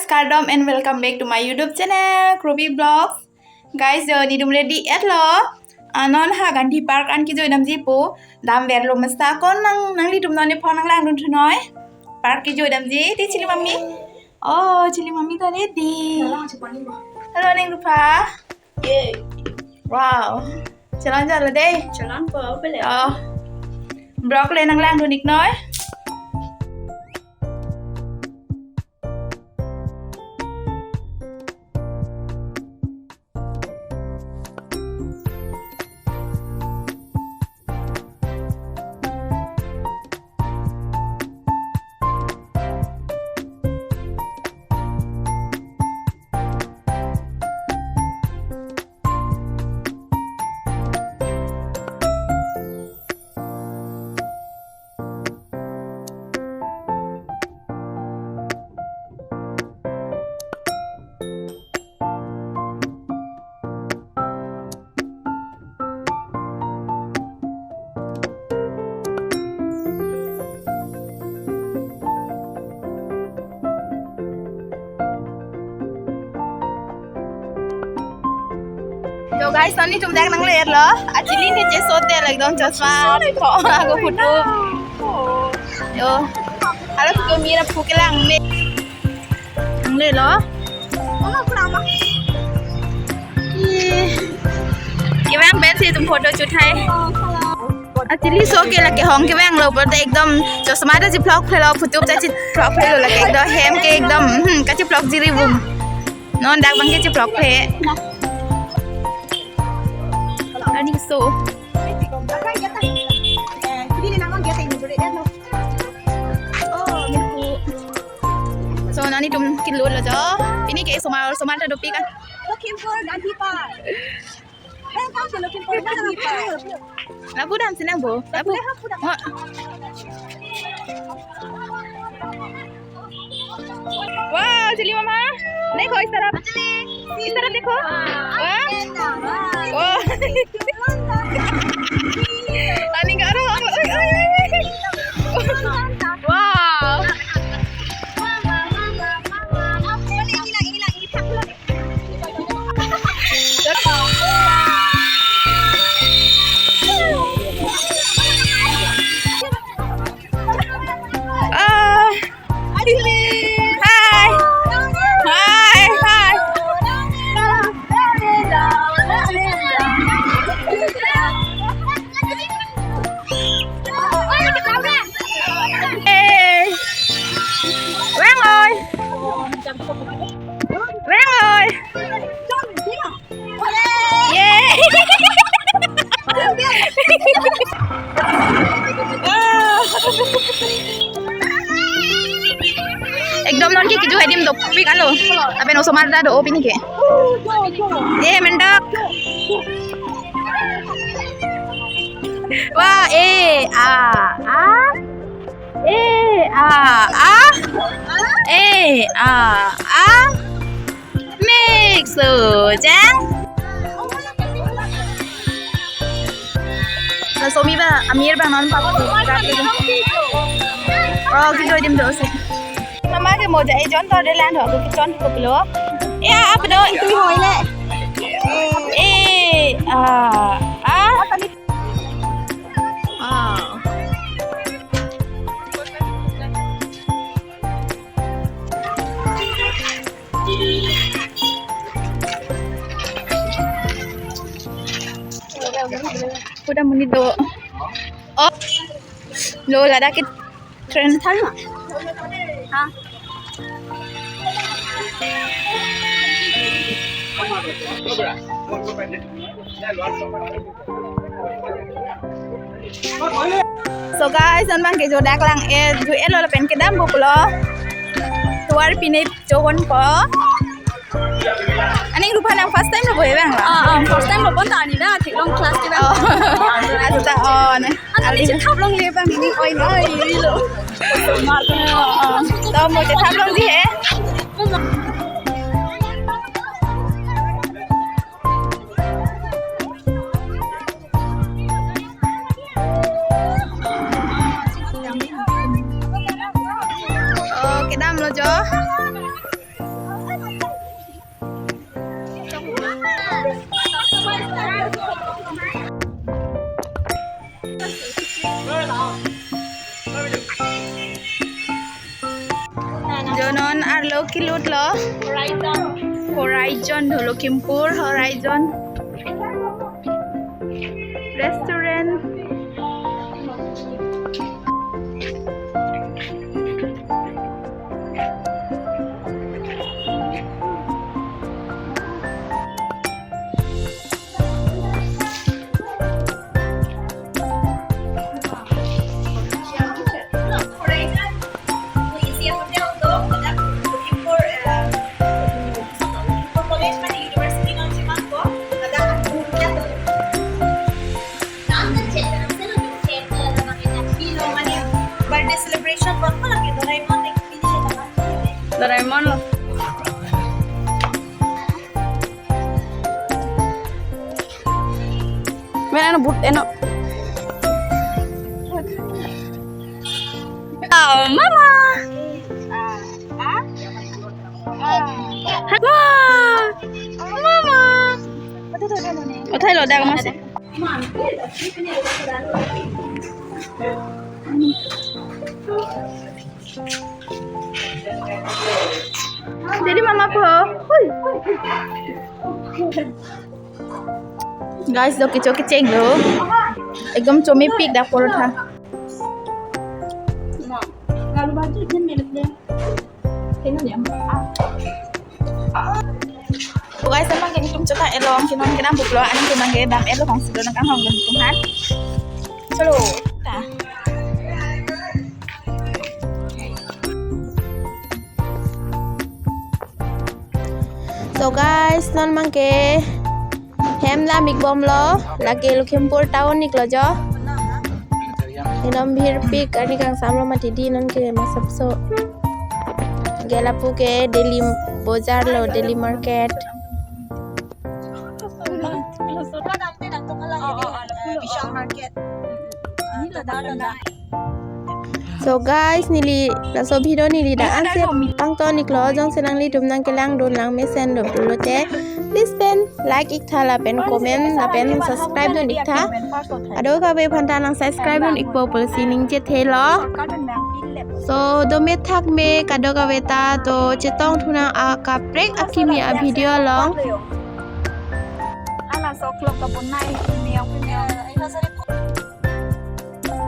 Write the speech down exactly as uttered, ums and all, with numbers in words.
Kardom and welcome back to my YouTube channel, Kropi Vlogs. Guys, jo nelitum ready etlo. Ah, non ha Gandhi Park an kejoi damji pu. Damverlo mesta, kon nang, nanglitum non ne phone nanglangdun thunoi. Park kejoi damji, te chili mummy. Oh, chili mummy ta ready. Hello, Ning Rupha. Wow. Chelon jalo dei. Chelon po, pele. Oh. Vlog le nanglangdun iknoi. Yo guys, nelitum dak nanglerlo. Achili ne cheso te ekdom chosma. Tho, ako photo. Yo. Hala photo mira phukelang ne. Nanglelo. Ih. Kevang pen si itum photo shoot hai. Achili so ke lake hong kevanglo, pulote ekdom chosma ta chiploklelo, photo ta chiploklelo, lake ekdom hem ke ekdom, hmm, kachiploksi ri bum. Non dak abang ke chiploklelo. Ani so. So nelitum kelutlo jo. Pini ke osomar, osomar ta dopik an. Lakhimpur Gandhi Park. Welcome to Lakhimpur Gandhi Park. Lapu damsi nang bo. Lapu. Lapu dam, lapu dam. Oh. Wow, chili mama. Dekho, is taraf. Is taraf dekho. Wow. Wow. Ani karo, oi, oi, oi. Wow. Ah. Hi. Hi, hi. Hey. Vang oi. Vang oi. Yay. Ekdom non ke kejoi adim dopik anlo. Lapen osomar ta do pini ke. Ye mendak. Wah, eh, ah, ah. Eh, ah, ah. Eh, ah, ah. Mix so jang. Laso mi ba, amir ba non pap. Oh, kejoi adim do si. Mama ke moja ejon tor de lan ho, ke chon ko pilo. Ya, apa do? Itu hoi le. Eh, ah, ah. Wow. Kuda muni do. Oh. Lo ladak ke train tha na. Ha. So guys, non abang ke jo dak lang, eh, jo elo lapen kedam buklo. Tovar pine chohon ko. Ani Rupha nang first time lo bo he bang la? Ah, ah, first time lo pon ta ani da, theklong class ke bang. Oh. Asta, oh, ne. Ani chethap longle bang ni, oi, oi, oi, lo. Oh, oh. To mo chethap longji he. Oh, kedam lo jo. Non arlo kelutlo. Horizon. Horizon do, Lakhimpur Horizon Restaurant. Birthday celebration, Doraemon lo. Men ano but eno. Oh, mama. Mama. Mama. Uthai lo dak masi. Jadi mama po. Hui. Guys, do kecho kecheng lo. Ekdom chomepik dak porotha. Lalu baju jen melek deh. Kena dia. So guys, emang kini tum chota elong kinon kena buklo, ani kena ke dam elo kong sudah nang kang hong kena tum han. Chalo. Ta. So guys, non mangke hem lam ik bomlo, lake Lakhimpur town iklo jo. Inom bhir pik, ani kangsamlo mati di non ke masap so. Ke lapu ke daily bazar lo, daily market. Vishal Market. So guys, neli laso video neli dak ansi pangton iklo, jongsi nanglitum nangkelangdun lang mesen do pulote, please pen like iktha lapen comment lapen subscribe dun iktha. Kadokave aphanta nang subscribe dun ikpo pusi ningje thelo. So, dome thakme kadokave ta, to chetong thunang akaprek akimi a video along. Ala sok lok ka bon nai, meong meong.